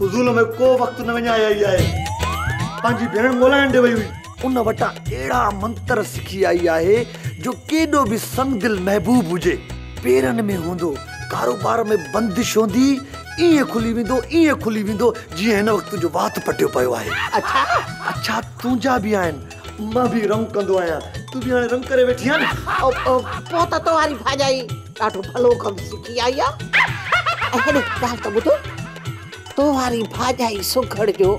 فضول ۾ ڪو وقت نه وڃائي آئي آهي. پنهنجي ڀيڻ ڳولائڻ ڏي وئي هئي. ان وٽان اهڙا منتر سکي آئي آهي جو ڪيڏو به سنگدل محبوب هجي، پيرن ۾ هوندو، ڪاروبار ۾ بندش هوندي، ائين کلي ويندو، ائين کلي ويندو جيئن هن وقت تنهنجو وات پٽيو پيو آهي. اڇا! اڇا تنهنجا به آهن. مان به رنگ ڪندو آهيان. تون به هاڻي رنگ ڪري ويٺي آهين نه. پوء ته تو واري ڀاڄائي ڏاڍو ڀلو ڪم سکي آئي آ. ۽ هيڏي ڳالهه ته ٻڌ، تو واري ڀاڄائي سگهڙ جو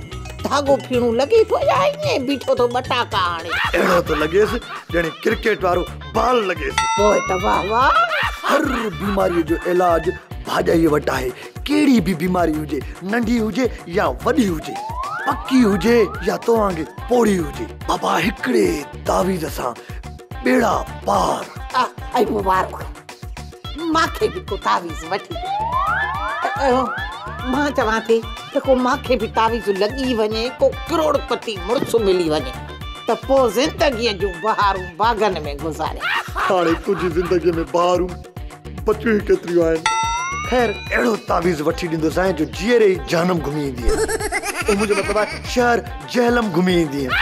ڌاڳو ڦيڻو لڳي ٿو يا ائين ئي بيٺو ٿو ٻٽاڪا هڻي؟ اهڙو ٿو لڳيس ڄڻ ڪرڪيٽ وارو بال لڳيس. پوء ته واهه واهه. هر بيماريء جو علاج ڀاڄائيء وٽ آهي. ڪهڙي به بيماري هجي، ننڍي هجي يا وڏي هجي، پڪي هجي يا تو وانگي پوڙهي هجي. بابا هڪڙي تعويذ سان ٻيڙا پار. ۽ مبارڪ مانکي به ڪو تعويذ وٺي ڏي. مان چوان ٿي ته ڪو مانکي به تعويذ لڳي وڃي، ڪو ڪروڙپتي مڙس ملي وڃي ته پوء زندگيء جون بهارون باغن ۾ گذاريان. هاڻي تنهنجي زندگيء ۾ بهارون بچيون ئي ڪيتريون آهن. خير اهڙو تعويذ وٺي ڏيندوسانء جو جيئري ئي جهنم گهمي ايندينء. منهنجو مطلب آهي شهر جهلم گهمي ايندينء.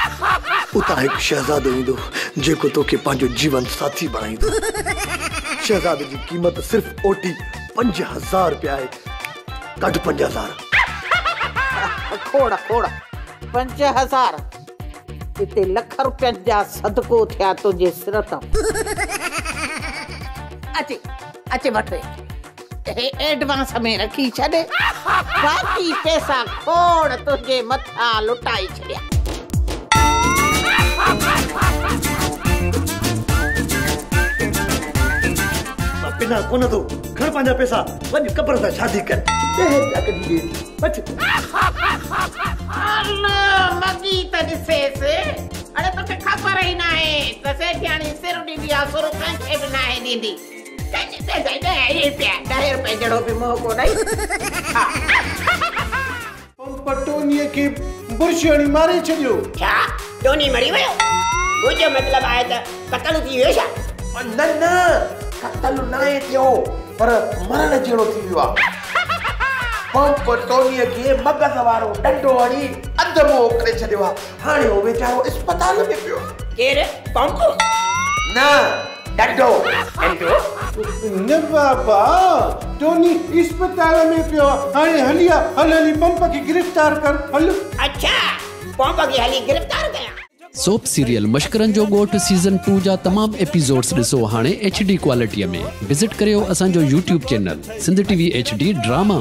اتان هڪ شهزادو ايندو جيڪو توکي پنهنجو جيون ساٿي بڻائيندو. شهزادي جي قيمت صرف اوٽي 5000 رپيا آهي. ڪڍ 5000. کوڙ کوڙ 5000. هتي لک رپين جا صدقو ٿيا تنهنجي سر تان. اچي اچي وٺ هي ايڊوانس ۾ رکي ڇڏ باقي پئسا کوڙ تنهنجي مٿان لٽائي ڇڏيا. مان پنان ڪونه ٿو. کڻ پنهنجا پئسا وڃ قبر سان شادي ڪر. 10 رپيا ڪڍي ڏي ٿي. وٺ. هل مڳي ته ڏسيس. اڙي توکي خبر ئي ناهي ته سيٺياڻي سر ڏيندي آ سر ڪنهن کي به ناهي ڏيندي. ڏهه رپيا 10 رپئي جهڙو به منهن ڪونهي. ها. پمپ ٽونيء کي برش هڻي ماري ڇڏيو. ڇا؟ ٽوني مري ويو؟ منهنجو مطلب آهي ته قتل ٿي ويو ڇا؟ نه نه قتل ناهي ٿيو پر مرڻ جهڙو ٿي ويو آهي. پمپ ٽونيء کي مغز وارو ڏنڊو هڻي اڌ موئو ڪري ڇڏيو آهي. هاڻي هو ويچارو اسپتال ۾ پيو آهي. ڪير؟ پمپ؟ نه ڏنڊو. ڏنڊو؟ نه بابا ٽوني اسپتال ۾ پيو آ. هاڻي هلي آ هل هلي پمپ کي گرفتار ڪر هل. اڇا پمپ کي هلي گرفتار ڪيان. سوپ سيريل مشڪرن جو ڳوٺ سيزن ٽو جا تمام ايپيسوڊس ڏسو هاڻي ايڇ ڊي ڪوالٽي ۾ وزٽ ڪريو اسان جو YouTube channel Sindh T V H D drama.